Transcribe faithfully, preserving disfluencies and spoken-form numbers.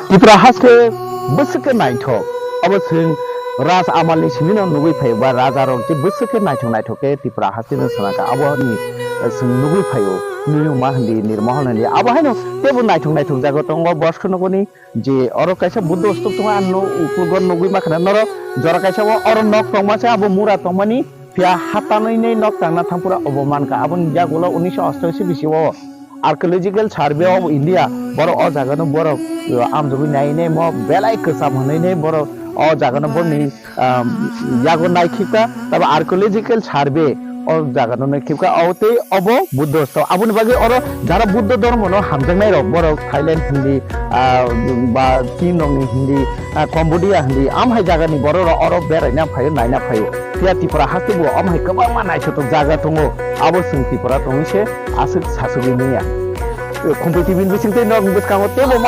Tripura haste bwswk khe naithok, abo chwng Raj Amalni simi no nugwi phaio ba raja rok je bwswk khe naithok naithok khe Tripura haste no swnamkha, abo ni, eh, chwng nugwi phaio, Niyuma hindi, Nirmohol hindi, abo haino teibo naithok naithok jaga tongo, bosko nokoni je oro kaisa Buddho stup tongo, ang no uklogo nugwi mankha na norok jora kaisa o oro nok tongma se abo mura tongmani, phiya hatanwi nei nok tangna thangphuru obo mankha. Aboni yagulo unisho ostashi bisi o Archaeological Survey of India borok o jaga no borok, uh, amjogwi nai nei mo belai kwcham hwnwi nei borok o jaga no borokni, um, yago nai khibkha, tabo Archaeological Survey o jaga no nai khibkha, o tei obo Buddho stop. Aboni bagwi oro jara Buddho dhormo no hamjaknai rok borok Thailand hindi, ah, ba Chin rokni hindi, ah, Cambodia hindi, am hai jaga ni borok rok oro beraina phaio, naina phaio. Phiya Tripura haste bo am hai kwbangma naithotok jaga tongo, abo chwng Tripura tongwi se aswk sasugwi manya. Khumpui T V ni bising tei nok bwskango teibo